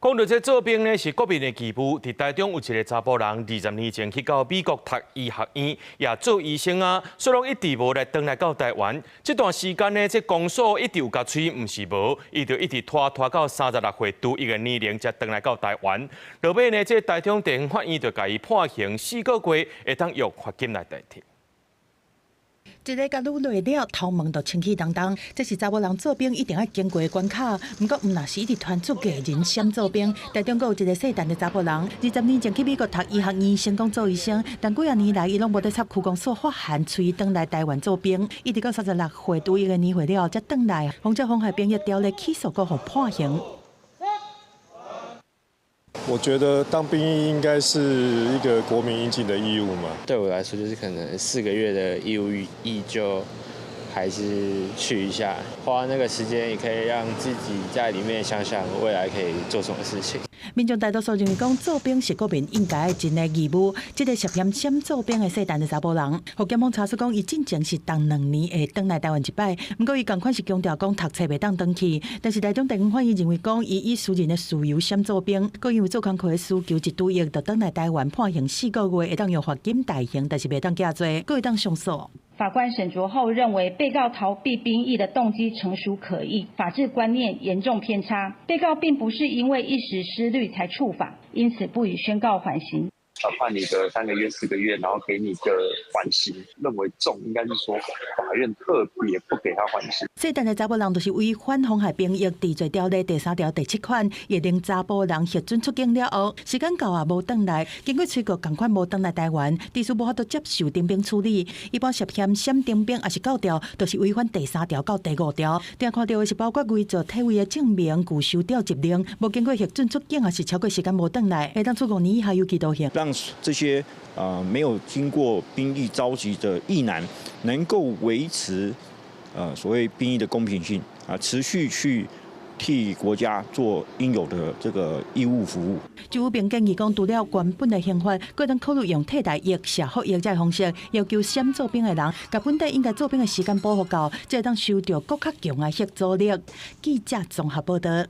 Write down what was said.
講到這做兵呢，是國民的義務。佇台中有一个查埔人，20年前去到美國讀醫學院，也做醫生啊，煞攏一直無來轉來到台灣。這段時間呢，這公所一直有共催，毋是無，伊就一直拖拖到36歲拄役的年齡，才轉來到台灣。落尾呢，這台中地方法院就共伊判刑4個月，會當用罰金來代替。一个共擄落了，頭毛就清氣當當。這是查某人做兵一定愛經過的關卡。毋過，毋若是一直傳出藝人閃做兵。台中閣有一個細漢的查埔人，20年前去美國讀醫學院，成功做醫生，但幾仔年來，伊攏無咧插區公所發函催伊轉來台灣做兵。一直到36歲拄役的年歲了，才轉來。予這妨害兵役條例起訴，閣予判刑。我覺得當兵役應該是一個國民應盡的義務嘛。對我來說，就是可能4個月的義務役就還是去一下，花那個時間也可以讓自己在裡面想想未來可以做什麼事情。民眾大多數認為講做兵是國民應該盡的義務。這個涉嫌閃做兵的細漢的查埔人，予檢方查出講，伊進前是逐2年會轉來台灣一擺。毋過伊仝款是強調講讀冊袂當轉去。但是台中地方法院認為講，伊以私人的事由閃做兵，閣因為做工課的需求一拄役就轉來台灣，判刑四個月，會當用罰金代刑，但是袂當加罪，閣會當上訴。法官審酌後認為，被告逃避兵役的動機誠屬可疑，法治觀念嚴重偏差。被告並不是因為一時失慮才觸法，因此不予宣告緩刑。判你個3個月、4個月，然後給你個緩刑，認為重應該是說法院特別不給他緩刑。細漢的查埔人就是違反妨害兵役治罪條例第三條第七款，會令查埔人核准出境了後，時間到也無轉來，經過催告仝款無轉來台灣，致使無法度接受徵兵處理。一般涉嫌閃徵兵抑是告調，就是違反第三條到第五條。定看著的是包括偽造體位的證明、拒收調集令、無經過核准出境，抑是超過時間無轉來，會當處5年以下有期徒刑。讓這些沒有經過兵役召集的役男，能夠維持所謂兵役的公平性啊，持續去替國家做應有的這個義務服務。就有並建議講，除了原本的刑罰，閣當考慮用替代役、社福役這个方式，要求閃做兵的人，共本底應該做兵的時間補予夠，才會當收著閣較強的嚇阻力。記者綜合報道。